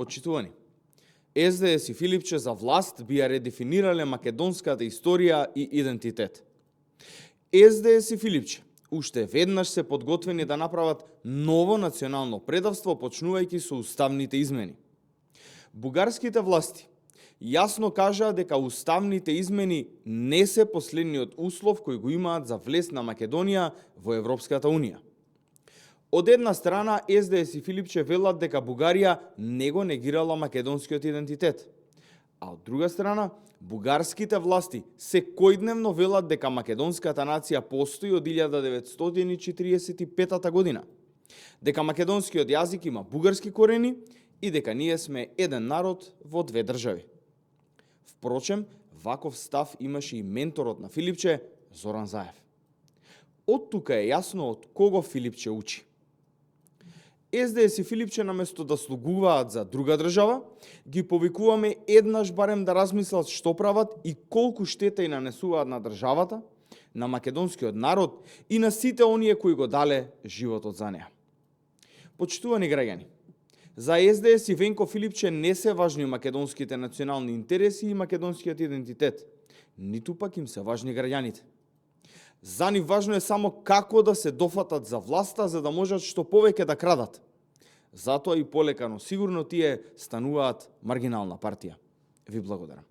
Почитувани, СДС и Филипче за власт би ја редефинирале македонската историја и идентитет. СДС и Филипче уште веднаш се подготвени да направат ново национално предавство, почнувајќи со уставните измени. Бугарските власти јасно кажаа дека уставните измени не се последниот услов кој го имаат за влез на Македонија во Европската Унија. Од една страна, СДС и Филипче велат дека Бугарија не го негирала македонскиот идентитет, а од друга страна, бугарските власти секојдневно велат дека македонската нација постои од 1945 година, дека македонскиот јазик има бугарски корени и дека ние сме еден народ во две држави. Впрочем, ваков став имаше и менторот на Филипче, Зоран Заев. Од тука е јасно од кого Филипче учи. СДС и Филипче наместо да слугуваат за друга држава, ги повикуваме еднаш барем да размислат што прават и колку штета и нанесуваат на државата, на македонскиот народ и на сите оние кои го дале животот за неа. Почитувани граѓани, за СДС и Венко Филипче не се важни македонските национални интереси и македонскиот идентитет, ниту пак им се важни граѓаните. За нив важно е само како да се дофатат за власта за да можат што повеќе да крадат. Затоа и полека, но сигурно тие стануваат маргинална партија. Ви благодарам.